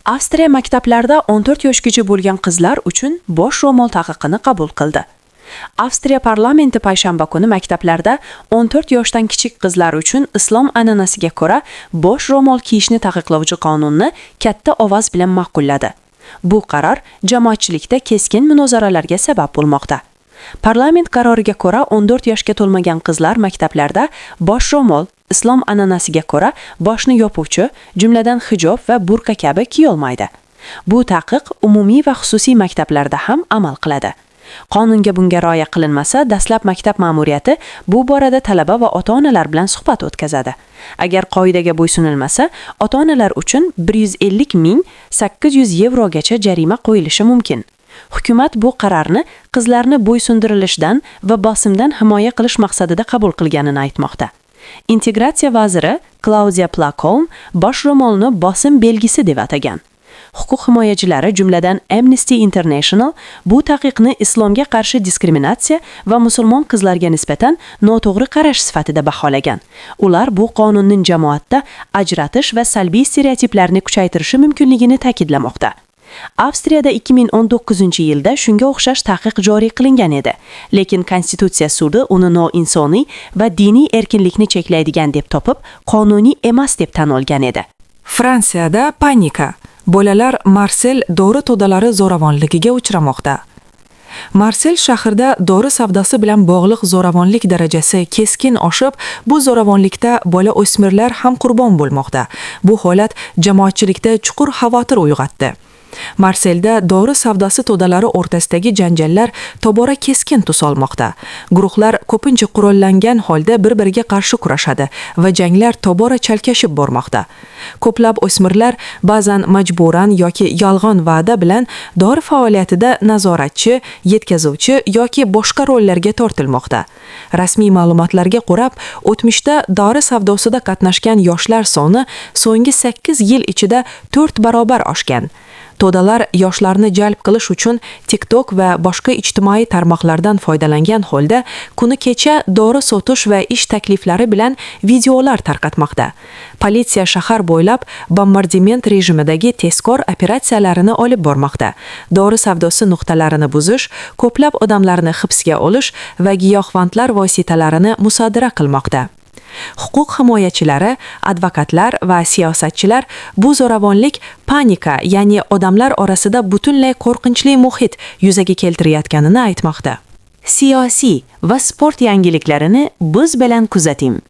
Avstriya maktablarda 14 yoshgacha bo'lgan qizlar uchun bosh ro'mol taqiqini qabul qildi. Avstriya parlamenti payshanba kuni maktablarda 14 yoshdan kichik qizlar uchun islom an'anasiga ko'ra bosh ro'mol kiyishni taqiqlovchi qonunni katta ovoz bilan ma'qulladi. Bu qaror jamoatchilikda keskin munozaralarga sabab bo'lmoqda. Parlament qaroriga ko'ra, 14 yoshga to'lmagan qizlar maktablarda bosh ro'mol, islom an'anasiga ko'ra boshni yopuvchi, jumladan hijob va burqa kabi kiyolmaydi. Bu taqiq umumiy va xususiy maktablarda ham amal qiladi. Qonunga bunga rioya qilinmasa, dastlab maktab ma'muriyati bu borada talaba va ota-onalar bilan suhbat o'tkazadi. Agar qoidaga bo'ysunilmasa, ota-onalar uchun 150 800 yevrogacha jarima qo'yilishi mumkin. Hukumat bu qarorni qizlarni bo'ysundirilishdan va bosimdan himoya qilish maqsadida qabul qilganini aytmoqda. Integratsiya vaziri Klaudiya Plakolm bosh ro'molni bosim belgisi deb atagan. Huquq himoyachilari, jumladan Amnesty International, bu taqiqni islomga qarshi diskriminatsiya va musulmon qizlarga nisbatan noto'g'ri qarash sifatida baholagan. Ular bu qonunning jamoatda ajratish va salbiy stereotiplarni kuchaytirishi mumkinligini ta'kidlamoqda. Avstriyada 2019-yilda shunga o'xshash taqiq joriy qilingan edi, lekin Konstitutsiya sudi uni noinsoniy va diniy erkinlikni cheklaydigan deb topib, qonuniy emas deb tan olgan edi. Fransiyada panika. Bolalar Marsel dori to'dalari zo'ravonligiga uchramoqda. Marsel shahrida dori savdosi bilan bog'liq zo'ravonlik darajasi keskin oshib, bu zo'ravonlikda bola o'smirlar ham qurbon bo'lmoqda. Bu holat jamoatchilikda chuqur xavotir uyg'otdi. Marselda dori savdosi to'dalari o'rtasidagi janjallar tobora keskin tus olmoqda. Guruhlar ko'pincha qurollangan holda bir-biriga qarshi kurashadi va janglar tobora chalkashib bormoqda. Ko'plab o'smirlar ba'zan majburan yoki yolg'on va'da bilan dori faoliyatida nazoratchi, yetkazuvchi yoki boshqa rollarga tortilmoqda. Rasmiy ma'lumotlarga ko'ra, o'tmishda dori savdosida qatnashgan yoshlar soni so'nggi 8 yil ichida 4 barobar oshgan. To'dalar yoshlarni jalb qilish uchun TikTok va boshqa ijtimoiy tarmoqlardan foydalangan holda kuni kecha dori sotish va ish takliflari bilan videolar tarqatmoqda. Politsiya shahar bo'ylab bombardiment rejimidagi tezkor operatsiyalarini olib bormoqda. Dori savdosi nuqtalarini buzish, ko'plab odamlarni hibsga olish va giyohvandlar vositalarini musodara qilmoqda. Huquq himoyachilari, advokatlar va siyosatchilar bu zo'ravonlik panika, ya'ni odamlar orasida butunlay qo'rqinchli muhit yuzaga keltirayotganini aytmoqda. Siyosiy va sport yangiliklarini biz bilan kuzating.